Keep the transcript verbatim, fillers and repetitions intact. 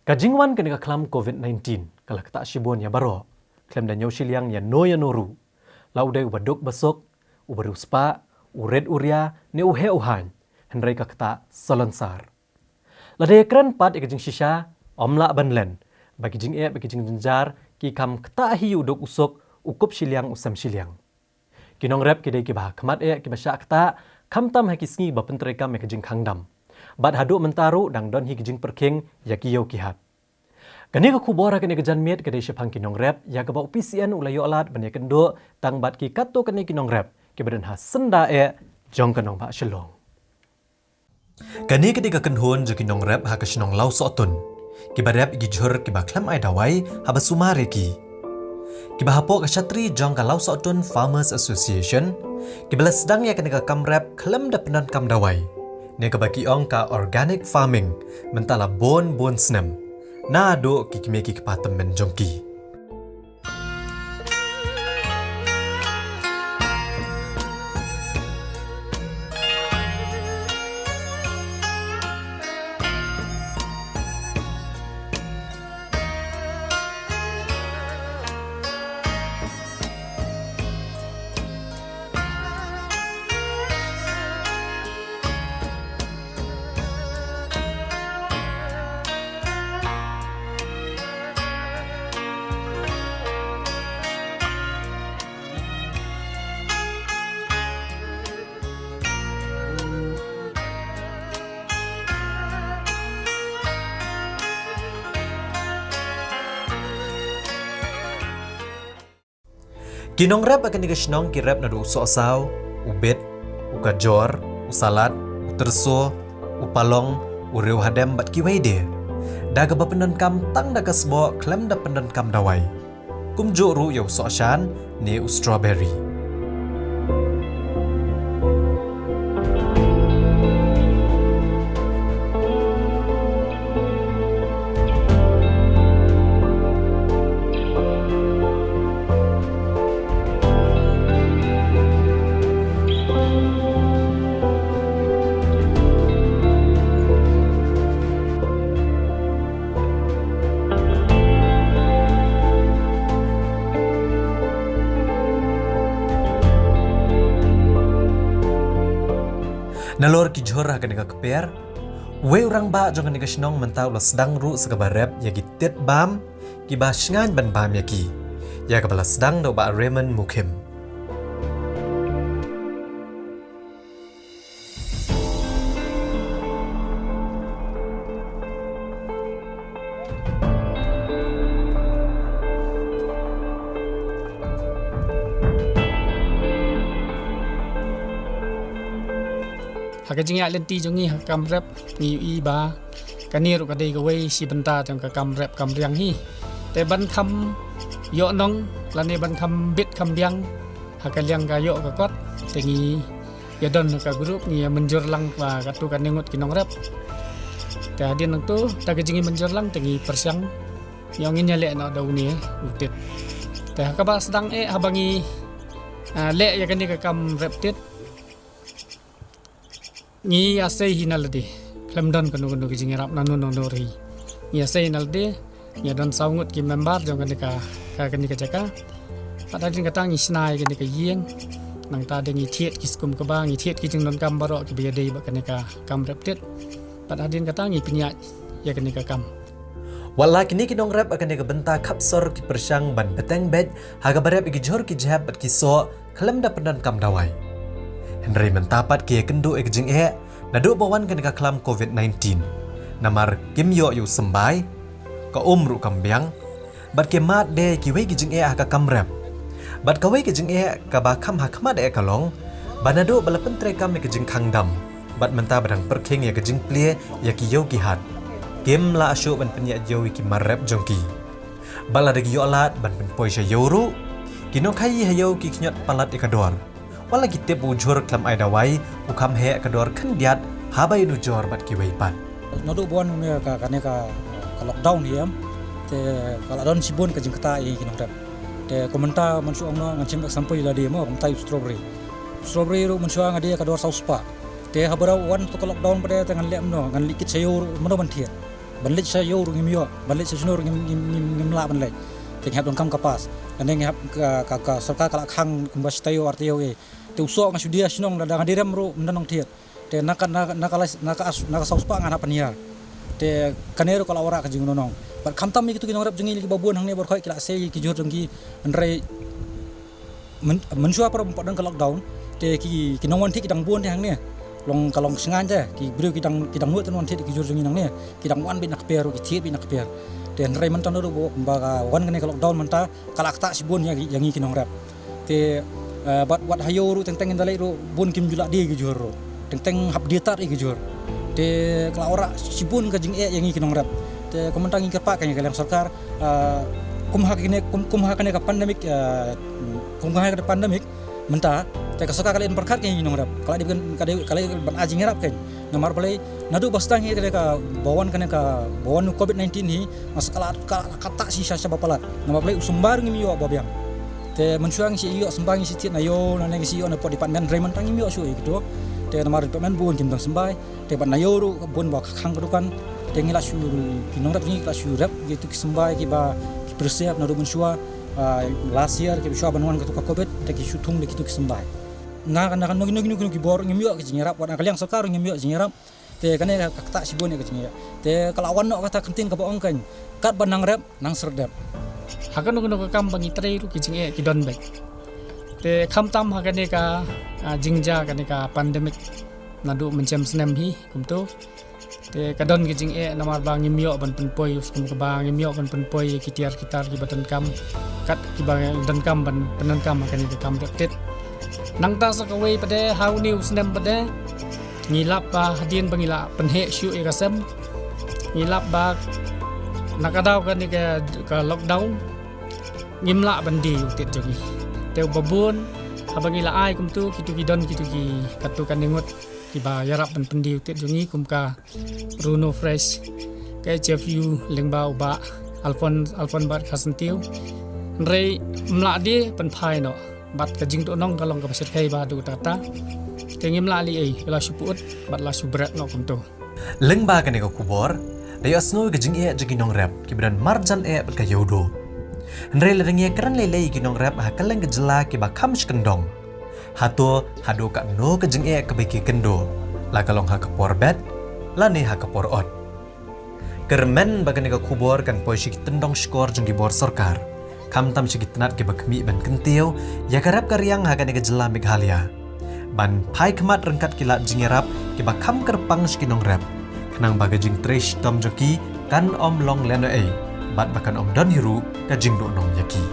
Ka jingwan kane ka khlam covid nineteen ka la ktah shibun ïa baroh, khlem da ñiew shiliang ïa no ïa no ruh, la u dei uba duk ba suk, uba riewspah, u rit u ria, ne u heh u haiñ, hynrei ka ktah salonsar. Lada ïakren pat ïa ka jingshisha, ym lah ban len ba ki jingeh bad ki jingjynjar ki kham ktah hi ïa u duk u suk, u kup shiliang u sem shiliang. Ki nongrep ki dei kiba ha khmat eh kiba shah ktah, khamtam ha ki sngi ba pyntreikam ïa ka jingkhang dam. Bad haduh mynta ruh dang don hi ki jingpyrkhing ïa ki ïew ki hat. Kane ka khubor ha kane ka janmiet ka dei shaphang ki nongrep ïa kaba u P C N u la ïoh lad ban ïakynduh tang bad ki katto katne ki nongrep kiba don ha syndah eh jong ka nongbah Shillong. Kane ka dei ka kynhun jong ki nongrep ha ka shnong Lawsohtun, kiba rep ïa ki jhur kiba khlem ai dawai haba sumar ïa ki, kiba hapoh ka shatri jong ka Lawsohtun Farmers Association, kiba la sdang ïa kane ka kam rep khlem da pyndonkam dawai, ne kaba ki ong ka organic farming, mynta la bun bun snem, naduh ki kmie ki kpa tymmen jong ki. Ki nongrep ha kane ka shnong ki rep naduh u sohsaw, u bit, u kajor, u salad, u tyrso, u palong, u riewhadem bad kiwei de. Da kaba pyndonkam tang da ka sboh khlem da pyndonkam dawai. Kumjuh ruh ïa u sohshan ne u strawberry. Nalor ki jhur ha kane ka kper, uwei u rangbah jong kane ka shnong mynta u la sdang ruh sa kaba rep ïa ki tit bam kiba shngaiñ ban bam ïa ki, ïa kaba la sdang da u Bah Raymond Mukhim. Ha ka jingïaid lynti jong ngi ha ka kam rep, ngi ïohi ba kane ruh ka dei kawei shi bynta jong ka kam rep kam riang hi. Te ban kham ïoh nong lane ban kham bit kham biang ha ka liang ka ïoh ka kot, te ngi ïa don ha ka group, ngi ïa mynjur lang ba katto katne ngut ki nongrep. Te hadien nangto da ka jingïa mynjur lang te ngi pyrshang, ngi ong ngin ïa leh noh da une u tit. Te ha kaba sdang eh haba ngi, ah, leh ïa kane ka kam rep tit, ngi ïa sei hi na lade, khlem don kano kano ka jingïarap na no na no ruh hi. Ngi ïa sei na lade, ngi ïa don saw ngut ki member jong kane ka, ka kane ka jaka. Bad hadien kata ngi shna ïa kane ka ïing. Nangta de ngi thied ki skum kaba, ngi thied ki jingdonkam baroh kiba ïadei bad kane ka kam rep tit. Bad hadien kata ngi pynïaid ïa kane ka kam. Wat la kine ki nongrep ha kane ka bynta khapsor ki pyrshang ban bteng beit ha kaba rep ïa ki jhur ki jhep bad ki soh khlem da pyndonkam dawai. Hynrei mynta pat ki ïakynduh ïa ka jingeh naduh ba wan kane ka khlam covid nineteen. Namar kim ïoh ïa u symbai, ka um ruh kam biang, bad ki mad de ïa kiwei ki jingeh ha ka kam rep. Bad kawei ka jingeh kaba kham ha khmat eh ka long ba naduh ba la pyntreikam ïa ka jingkhang dam bad mynta ba dang pyrkhing ïa ka jingplie ïa ki ïew ki hat, kim lah shuh ban pynïaid ïew ïa ki mar rep jong ki. Bad lada ki ïoh lad ban pynpoi sha ïew ruh, ki nongkhaïi ha ïew ki khñiot palat ïa ka dor. Wat la ki tip ba u jhur khlem ai dawai u kham heh ka dor khyndiat haba ïanujor bad kiwei pat. Naduh ba wan une ka, kane ka, ka lockdown hi em, te ka la don shibun ka jingktah ïa ki nongrep. Te kumta mynshuwa ong noh ngan shim example ïa lade mo, kumta ïa u strawberry. Strawberry ruh mynshuwa nga die ka dor saw spah. Te haba dang wan to ka lockdown pat de te ngan leh mano, ngan leit kit sha ïew ruh mano ban thied. Ban leit sha ïew ruh ngim ïoh, ban leit sha shnong ruh ngim, ngim, ngim, ngim lah ban leit. Te ngi hap donkam ka pass. Lane ngi hap ka, ka, ka sorkar ka la khang kumba shi taïew ar taïew eh. Te u soh nga shu die shnong, lada nga die rem ruh ym don nongthied. Te na ka, na, na ka, na ka, na ka saw spah ngan hap pynïar. Te kane ruh ka la wanrah ka jingïohnong. Bad khamtam ïa kitu ki nongrep jong ngi kiba bun hangne baroh khoit ki la sei ki jhur jong ki, hynrei myn-, mynshuwa por ba don ka lockdown, te ki, ki nongwan thied ki dang bun te hangne. Long ka long sngewsih te, ki briew ki dang, ki dang nud te nongwan thied ki jhur jong ngi nangne. Ki dang wan beit na kper, ki thied beit na kper. Te hynrei mynta naduh ba ka wan kane ka lockdown mynta, ka la ktah shibun ïa, ïa ngi ki nongrep. Te, eh, bad wat ha ïew ruh teng teng ynda leit ruh bun kim ju lah die ki jhur ruh. Teng teng hap die tad ïa ki jhur. Te ka la wanrah shibun ka jingeh ïa ngi ki nongrep. Te kumta ngi kyrpad ka ïa ka liang sorkar, eh, kum ha kane, kum, kum ha kane ka pandemic, eh, kum ha kane ka pandemic mynta, te ka sorkar ka la pyrkhat ka ïa ngi nongrep. Ka la dei ban, ka dei, ka la dei ban ai jingïarap ka. Namar balei, naduh ba sdang hi kane kaba wan kane kaba wan u covid nineteen hi, nga sngew ka la, ka la ktah shisha sha ba palat. Namar balei u symbai ruh ngim ïoh ba biang. Te mynshuwa ngi shu ïoh symbai ngi shu thied na ïew, na ngi shu ïoh na pdeng department, hynrei mynta ngim ïoh shuh ïa kito. Te namar department bun kim don symbai. Te bad na ïew ruh bun ba khang ka dukan. Te ngi la shu, ki nongrep ngi la shu rep ïa kitu ki symbai kiba ki preserve naduh mynshuwa, ah, last year kiba shuwa ban wan katu ka covid, te ki shu thung da kitu ki symbai. Na, na, na, na, na, na ki bor ngim ïoh ka jingïarap, wat na ka liang sorkar ngim ïoh jingïarap. Te kane ka ktah shibun ïa ka jingïarap. Te ka la wan noh kata ka ktien kaba ong kan, katba nang rep nang serdep. Ha kano kano ka kam ba ngi trei ruh ki jingeh ki don beit. Te khamtam ha kane ka, ah, jingjia kane ka pandemic naduh mynshem snem hi kumto. Te ka don ki jingeh namar ba ngim ïoh ban pynpoi, kum kaba ngim ïoh ban pynpoi ki tiar ki tar kiba donkam. Kat kiba donkam ban pyndonkam ha kane ka kam rep thied. Nangta sa kawei pat de, ha une u snem pat de, ngi lap ba hadien ba ngi la pynheh shuh ïa ka sem, ngi lap ba na ka daw kane ka, ka lockdown ngim lah ban die ïa u tied jong ngi. Te uba bun haba ngi la ai kumtu, kitu ki don kitu ki, katu kane ngut kiba ïarap ban pyndie ïa u tied jong ngi kum ka Bruno Fresh, ka H F U lyngba u Bah Alphon-, Alphonse Bah Kharsyntiew. Hynrei ym lah die pynphai noh. Bad ka jingduhnong ka long kaba shyrkhei bha haduh katta. Te ngim lah leh ei, la shu pyut bad la shu bret noh kumto. Lyngba kane ka khubor, da ïohsngew ka jingeh jong ki nongrep kiba don marjan eh bad ka ïewduh. Hynrei lada ngi kren lei lei ki nongrep ha kylleng ka jylla kiba kham shah kyndong, hato haduh katno ka jingeh kaba ki kynduh, la ka long ha ka por bet lane ha ka por ot? Kyrmen ba kane ka khubor kan poi sha ki tyndong shkor jong ki bor sorkar, khamtam sha ki tnat kiba khmih ban kyntiew ïa ka rep ka riang ha kane ka jylla Meghalaya, ban phai khmat ryngkat ki lad jingïarap kiba kham kyrpang sha ki nongrep, khnang ba ka jingtrei shitom jong ki kan ym long lehnohei bad ba kan ym don hi ruh ka jingduhnong ïa ki.